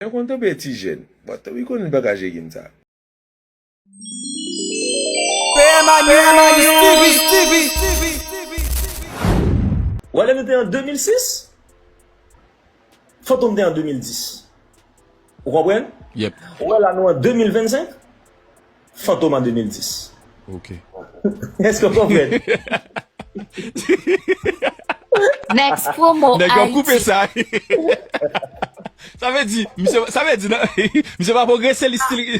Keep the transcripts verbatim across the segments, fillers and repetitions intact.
Mwen konn tanpe ti jèn. Bon, tanpe konnen li pa ka jere game sa. Wale nou te an de mil sis, Fantom te an de mil dis. Ou konprann? Yep. Ou wè la nou an de mil vennsenk, Fantom an de mil dis. Ok. Èske w konprann? Next promo. Nèg yo koupe Haiti. Sa. Sa vle di, misye, sa vle di, non, misye pa pwogrese, li still.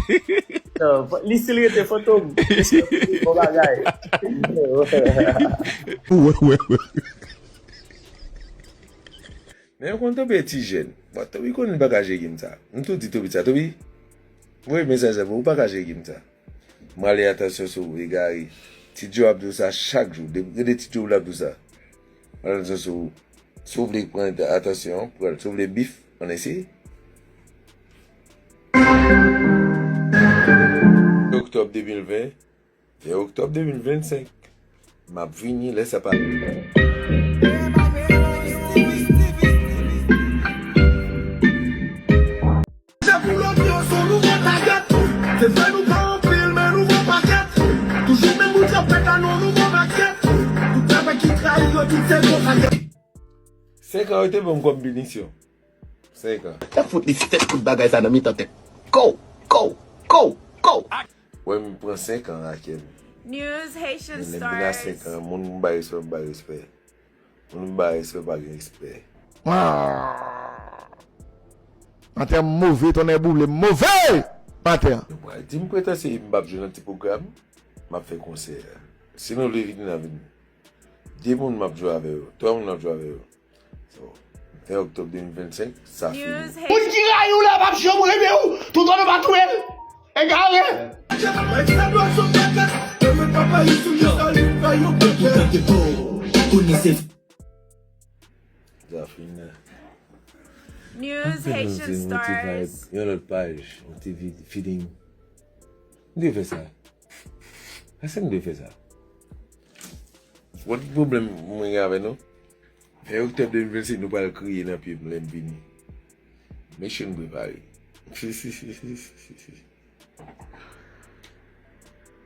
Non, li still rete Fantom. Bon bagay. Wè, wè, wè. Men yo konn Toby ti jèn. Bon, Toby konnen li pa ka jere game sa. M tou di Toby sa, Toby, voye mesaj la pou ou, ou pa ka jere game sa. M ale atansyon sou ou, egare. Ti Joe ap di w sa chak jou. Depi rete Ti Joe l ap di w sa. Atansyon sou ou. Si w vle pran atansyon, pran l. Si w vle bif, ann eseye. Oktòb de mil ven, ven oktòb de mil vennsenk. M ap vini lè sa pa. Se pou lòt yo se yon nouvo target. Se fè nou pa anpil men nou gon pakèt. Toujou menm bout yo pèt la nan nouvo makèt. Tout travay ki trayi yo tout se gwo pakèt. Senk an yo te ban m kòm pinisyon. Senk an. Te fout li tèt tout bagay sa nan mitan tèt. Kow! Kow! Kow! Kow! Wè m pran senk an rakèl. News Haitian Lè m vin a senk Stars. An, moun m bay respè, m bay respè. Moun m bay respè, pa gen respè. Matè move, tonnè boule, move! Matè. Yo pral di m pretansyè m p ap jwe nan ti pwogram, m ap fè konsè. Si nou vle vini, n a vini. De moun m ap jwe avè yo, twa moun m ap jwe avè yo. So, ven oktòb de mil vennsenk, sa fini. News Moun ki rayi w la p ap janm renmen w, tout an nou pa touye l. Egare. Zafina. News Haitian Stars. Yon lòt paj, yon ti feeding. M te fè sa. Èske m te fè sa? Wòt pwoblèm mwen gen avè nou? Ven oktòb de mil vennsenk, nou pral kriye nan pye m lè m vini. Mesye nou prepare.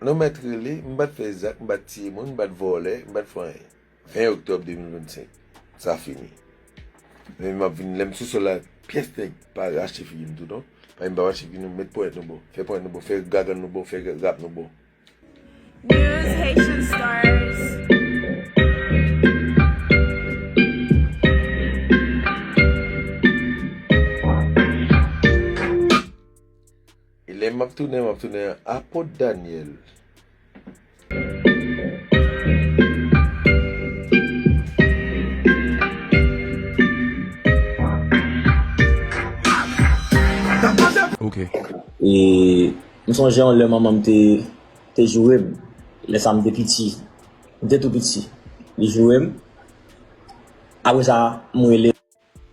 Nou mèt rele, m pa t fè zak, m pa t tiye moun, m pa t vòlè, m pa t fè anyen. Ven oktòb de mil vennsenk, sa fini. Men m ap vin, lè m sou sòl la, pyès nèg pa rache figi m tou non. Paske m p ap rache figi nou, met ponyèt nou bò, fè ponyèt nou bò, fè gagann nou bò, fè rap nou bò. News Haitian Stars. E lè m ap tounen, m ap tounen Apot Daniel. Ok. E m sonje yon lè manman m te, te joure m. Lè sa m te piti. M te tou piti. Li joure m. Apre sa, m rele.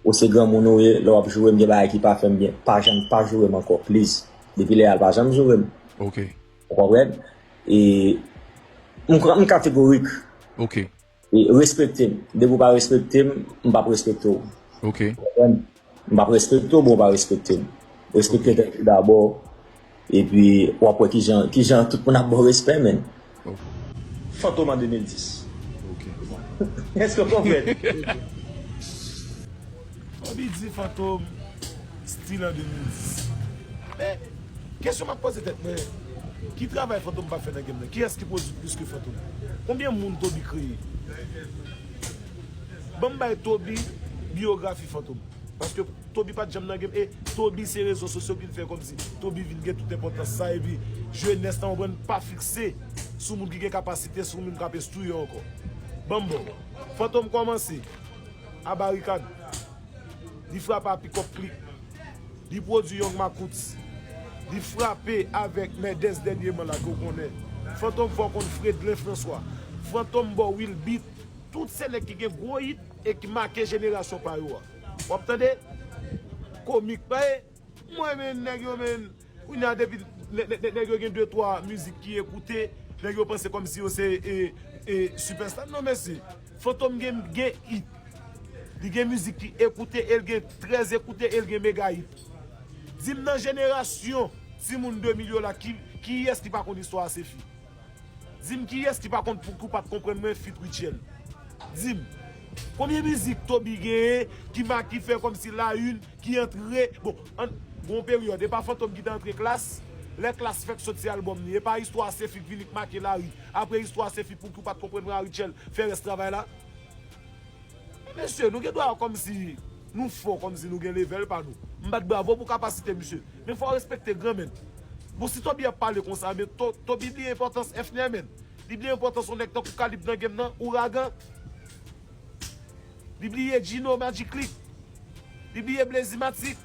Ou se granmoun ou ye, lè w ap joure m, gen bagay ki pa fè m byen. Pa janm pa joure m ankò, please. Depi lè a, l pa janm joure m. Ok. Ou konprann? E m, m kategorik. Ok. E respekte m. Depi w pa respekte m, m p ap respekte w. Ok. Ou konprann? M p ap respekte w, bon, w pa respekte m. Respekte tèt ou dabò. Epi, w ap wè kijan, kijan tout moun ap ba w respè, menn. Fantom an de mil dis. Ok. Èske w konprann? Toby di Fantom stil an de mil dis. Men, kesyon m ap poze tèt mwen, ki travay Fantom pa fè nan game nan? Kiyès ki pwodui plis ke Fantom? Konbyen moun Toby kreye? Ban m bay Toby biyografi Fantom. Paske Toby pa t janm nan game, e Toby se rezo sosyo ki vin fè kòmsi Toby vin gen tout enpòtans sa, epi jenès lan, w konprann, pa fikse sou moun ki gen kapasite, sou moun k ap enstwi yo ankò. Ban m ba w. Fantom kòmanse a Barikad. Li frape a Pikòp Klik. Li pwodui Young Makoots. Li frape avèk Mendez dènyèman la ke w konnen. Fantom fè w konn Fredlin François. Fantom ba w Will Beat. Tout se nèg ki gen gwo hit e ki make jenerasyon pa yo a. W ap tande? Komik pa e? Mwen, men, nèg yo, men, kounye a depi nè- nè- nè- nèg yo gen de twa mizik ki ekoute, nèg yo panse kòmsi yo se e, e, sipèsta. Non, mesye, Fantom gen, gen hit. Li gen mizik ki ekoute, e l gen trè ekoute, e l gen mega hit. Di m nan jenerasyon timoun de mil yo la, ki, kiyès ki pa konn istwa a se fi? Di m kiyès ki pa konn pou, ki pa t konprann mwen fit Rutshelle? Di m, konbyen mizik Toby genyen ki ma, ki fè kòmsi la une, ki antre, bon, an, gon peryòd, e pa Fantom ki te antre Klass, lè Klass fèk soti albòm li, e pa istwa a se fi k vini k make lari, apre istwa a se fi pou ki w pa t konprann mwen a Rutshelle fè rès travay la? Mesye, nou gen dwa kòmsi nou fò, kòmsi nou gen level pa nou. M bat bravo pou kapasite misye. Men fò w respekte granmèt. Bon, si Toby ap pale konsa, men To-, Toby bliye enpòtans Efner, men. Li bliye enpòtans yon nèg tankou Kalib nan game nan, Ouragan. Li bliye Gino Magic Click. Li bliye Blazy Matic.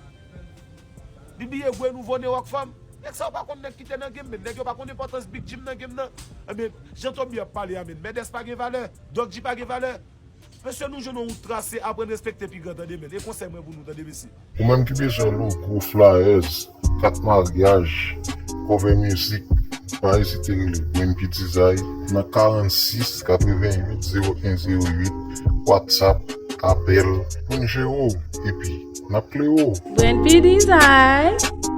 Li bliye Gwe Nouvo Ne Rockfam. Nèg sa yo pa konn nèg ki te nan game, men. Nèg yo pa konn enpòtans Big Jim nan game nan. Ebyen, jan Toby ap pale a, men. Mendes pa gen valè. Doc G pa gen valè. Mesye, nou jwenn yon wout trase, aprann respekte pi gran, tande, men. E konsèy mwen pou nou, tande, mesye. Ou menm ki bezwen logo, flyers, kat maryaj, cover mizik, pa ezite rele Brain P Design nan karannsis katrevennuit zewo en zewo uit, WhatsApp, apèl, pou n jere w, epi n ap klere w. Brain P Design.